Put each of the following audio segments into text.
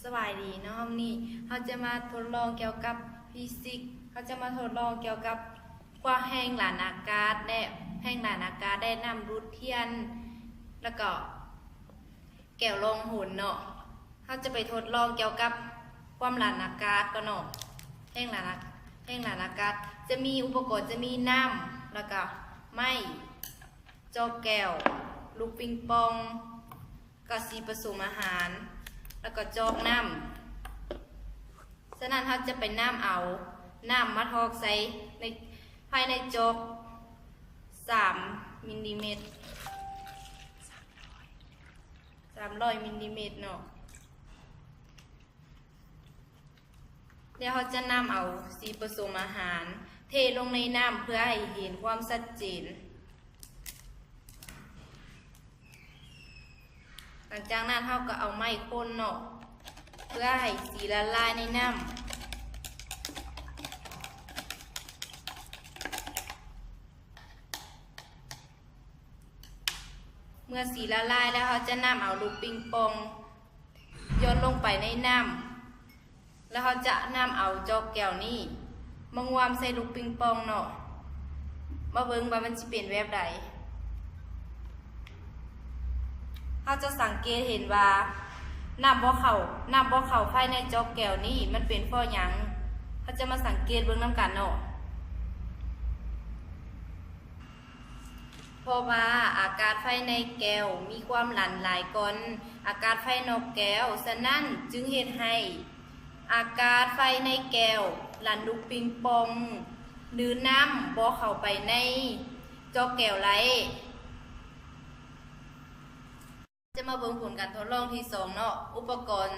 ສະບາຍດີເນາະ, ຮອບນີ້ເຮົາຈະມາທົດລອງກ່ຽວກັບຟີຊິກ, ເຮົາຈະມາທົດລອງກ່ຽວກັບຄວາມແຮງຫຼານອາກາດ ແລະ ແຮງຫຼານອາກາດ ແລະ ນ້ຳດູດທຽນ ແລ້ວກໍແກ້ວລ່ອງຫົນເນາະ. ເຮົາຈະໄປທົດລອງກ່ຽວກັບຄວາມຫຼານອາກາດກ່ອນເນາະ. ແຮງຫຼານອາ ແຮງຫຼານອາກາດ ຈະມີອຸປະກອນ ຈະມີນ້ຳ ແລ້ວກໍໄມ້ ຈອກແກ້ວ, ລູກປິງປອງ, ກໍສີປະສົມອາຫານ ແລ້ວກໍຈອກນ້ຳ. ສະນັ້ນ ເຮົາຈະໄປນຳເອົານ້ຳມາຖອກໃສ່ໃນ ພາຍໃນຈອກສາມມິນລີແມັດ, ສາມຮ້ອຍມິນລີແມັດເນາະ. ແລ້ວເຮົາຈະນຳເອົາສີປະສົມອາຫານເທລົງໃນນ້ຳ ເພື່ອໃຫ້ເຫັນຄວາມຊັດເຈນ. ຫຼັງຈາກນັ້ນເຮົາກໍເອົາໄມ້ຄົນເນາະ ເພື່ອໃຫ້ສີລະລາຍໃນນ້ຳ. ເມື່ອສີລະລາຍແລ້ວ ເຮົາຈະນຳເອົາລູກປິງປອງ ຢ່ອນລົງໄປໃນນ້ຳ ແລ້ວເຮົາຈະນຳເອົາຈອກແກ້ວນີ້ມາງວມໃສ່ລູກປິງປອງເນາະ. ມາເບິ່ງວ່າມັນຊິເປັນແບບໃດ. ເຮົາຈະສັງເກດເຫັນວ່ານ້ຳບໍ່ເຂົ້າ, ນ້ຳບໍ່ເຂົ້າພາຍໃນຈອກແກ້ວນີ້ ມັນເປັນເພາະຫຍັງ? ເຮົາຈະມາສັງເກດເບິ່ງນຳກັນເນາະ. ເພາະວ່າອາກາດພາຍໃນແກ້ວມີຄວາມຫຼັນຫຼາຍກ່ອນອາກາດພາຍນອກແກ້ວ, ສະນັ້ນຈຶ່ງເຮັດໃຫ້ອາກາດພາຍໃນແກ້ວຫຼັນລູກປິງປອງ ຫຼື ນ້ຳບໍ່ເຂົ້າໄປໃນຈອກແກ້ວໄດ້. ຈະມາເບິ່ງຜົນການທົດລອງທີສອງເນາະ. ອຸປະກອນ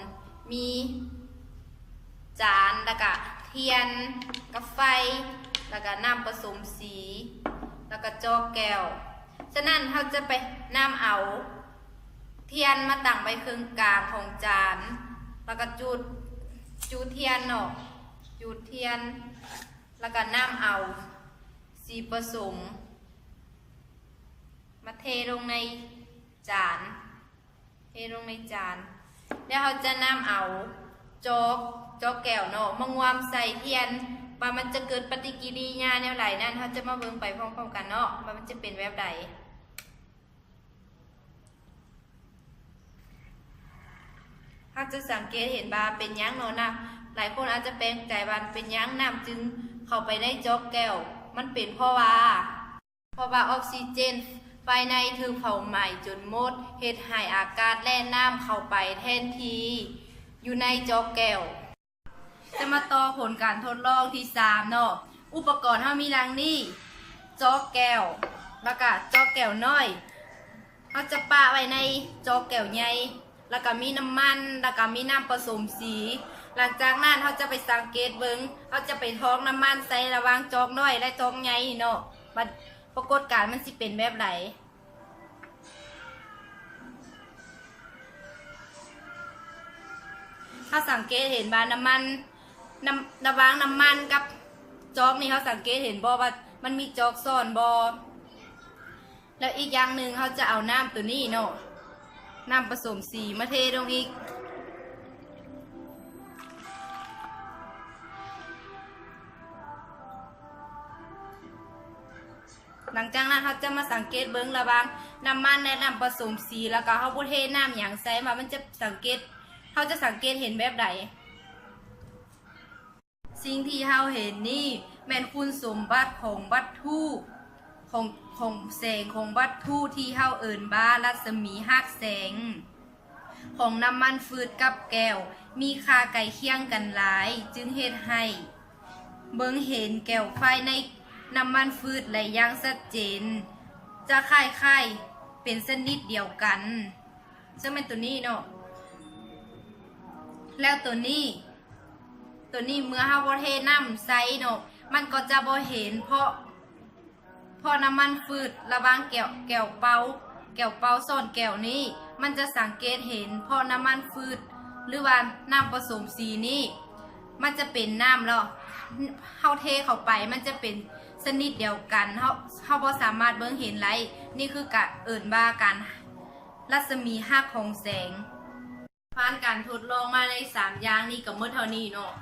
ມີຈານ ແລ້ວກະທຽນກັບໄຟ ແລ້ວກະນ້ຳປະສົມສີ ແລ້ວກະຈອກແກ້ວ. ສະນັ້ນ ເຮົາຈະໄປນຳເອົາທຽນມາຕັ້ງໄວ້ເຄິ່ງກາງຂອງຈານ ແລ້ວກະຈູດ, ຈູດທຽນເນາະ, ຈູດທຽນ ແລ້ວກະນຳເອົາສີປະສົມມາເທລົງໃນ ຈານ, ເທລົງໃນຈານ. ແລ້ວເຮົາຈະນຳເອົາຈອກ, ຈອກແກ້ວເນາະ ມາງວມໃສ່ທຽນ ວ່າມັນຈະເກີດປະຕິກິລິຍາແນວໃດນັ້ນ ເຮົາຈະມາເບິ່ງໄປພ້ອມໆກັນເນາະ ວ່າມັນຈະເປັນແບບໃດ. ເຮົາຈະສັງເກດເຫັນວ່າເປັນຫຍັງເນາະນະ, ຫຼາຍຄົນອາດຈະແປກໃຈວ່າເປັນຫຍັງນ້ຳຈຶ່ງເຂົ້າໄປໃນຈອກແກ້ວ. ມັນເປັນເພາະວ່າ ເພາະວ່າອອກຊີເຈນພາຍໃນຖືກເຜົາໄໝ້ຈົນໝົດ, ເຮັດໃຫ້ອາກາດ ແລະ ນ້ຳເຂົ້າໄປແທນທີ່ຢູ່ໃນຈອກແກ້ວ. ຈະມາຕໍ່ຜົນການທົດລອງທີສາມເນາະ. ອຸປະກອນເຮົາມີດັ່ງນີ້, ຈອກແກ້ວ ແລ້ວກະຈອກແກ້ວນ້ອຍ. ເຮົາຈະປະໄວ້ໃນຈອກແກ້ວໃຫຍ່ ແລ້ວກະມີນ້ຳມັນ ແລ້ວກະມີນ້ຳປະສົມສີ. ຫຼັງຈາກນັ້ນເຮົາຈະໄປສັງເກດເບິ່ງ, ເຮົາຈະໄປຖອກນ້ຳມັນໃສ່ລະຫວ່າງຈອກນ້ອຍ ແລະ ຈອກໃຫຍ່ເນາະ ວ່າປາກົດການມັນຊິເປັນແບບໃດ. ເຮົາສັງເກດເຫັນວ່ານ້ຳມັນ, ນ້ຳ, ລະຫວ່າງນ້ຳມັນກັບຈອກນີ້ ເຮົາສັງເກດເຫັນບໍ່ວ່າມັນມີຈອກຊ້ອນບໍ່? ແລ້ວອີກຢ່າງໜຶ່ງ ເຮົາຈະເອົານ້ຳໂຕນີ້ເນາະ, ນ້ຳປະສົມສີມາເທລົງອີກ. ຫຼັງຈາກນັ້ນ ເຮົາຈະມາສັງເກດເບິ່ງລະຫວ່າງນ້ຳມັນ ແລະ ນ້ຳປະສົມສີ ແລ້ວກໍເຮົາບໍ່ເທນ້ຳຫຍັງໃສ່ ວ່າມັນຈະສັງເກດ, ເຮົາຈະສັງເກດເຫັນແບບໃດ? ສິ່ງທີ່ເຮົາເຫັນນີ້ແມ່ນຄຸນສົມບັດຂອງວັດຖຸ, ຂອງ, ຂອງແສງຂອງວັດຖຸທີ່ເຮົາເອີ້ນວ່າລັດສະໝີຮັກແສງ. ຂອງນ້ຳມັນຟືດກັບແກ້ວມີຄ່າໃກ້ຄຽງກັນຫຼາຍ, ຈຶ່ງເຮັດໃຫ້ເບິ່ງເຫັນແກ້ວພາຍໃນນ້ຳມັນຟືດໄດ້ຢ່າງຊັດເຈນ, ຈະຄ້າຍໆເປັນຊະນິດດຽວກັນ, ເຊິ່ງແມ່ນໂຕນີ້ເນາະ. ແລ້ວໂຕນີ້, ໂຕນີ້ເມື່ອເຮົາບໍ່ເທນ້ຳໃສ່ເນາະ, ມັນກໍຈະບໍ່ເຫັນ ເພາະ ເພາະນ້ຳມັນຟືດລະຫວ່າງແກ້ວ, ແກ້ວເປົາ, ແກ້ວເປົາຊ້ອນແກ້ວນີ້ ມັນຈະສັງເກດເຫັນ ເພາະນ້ຳມັນຟືດ ຫຼືວ່ານ້ຳປະສົມສີນີ້ ມັນຈະເປັນນ້ຳແລ້ວ ເຮົາເທເຂົ້າໄປ ມັນຈະເປັນຊະນິດດຽວກັນ, ເຮົາ, ເຮົາບໍ່ສາມາດເບິ່ງເຫັນໄດ້. ນີ້ຄືການເອີ້ນວ່າການ ລັດສະໝີຮັກຂອງແສງ. ຜ່ານການທົດລອງມາໃນສາມຢ່າງນີ້ກໍໝົດເທົ່ານີ້ເນາະ.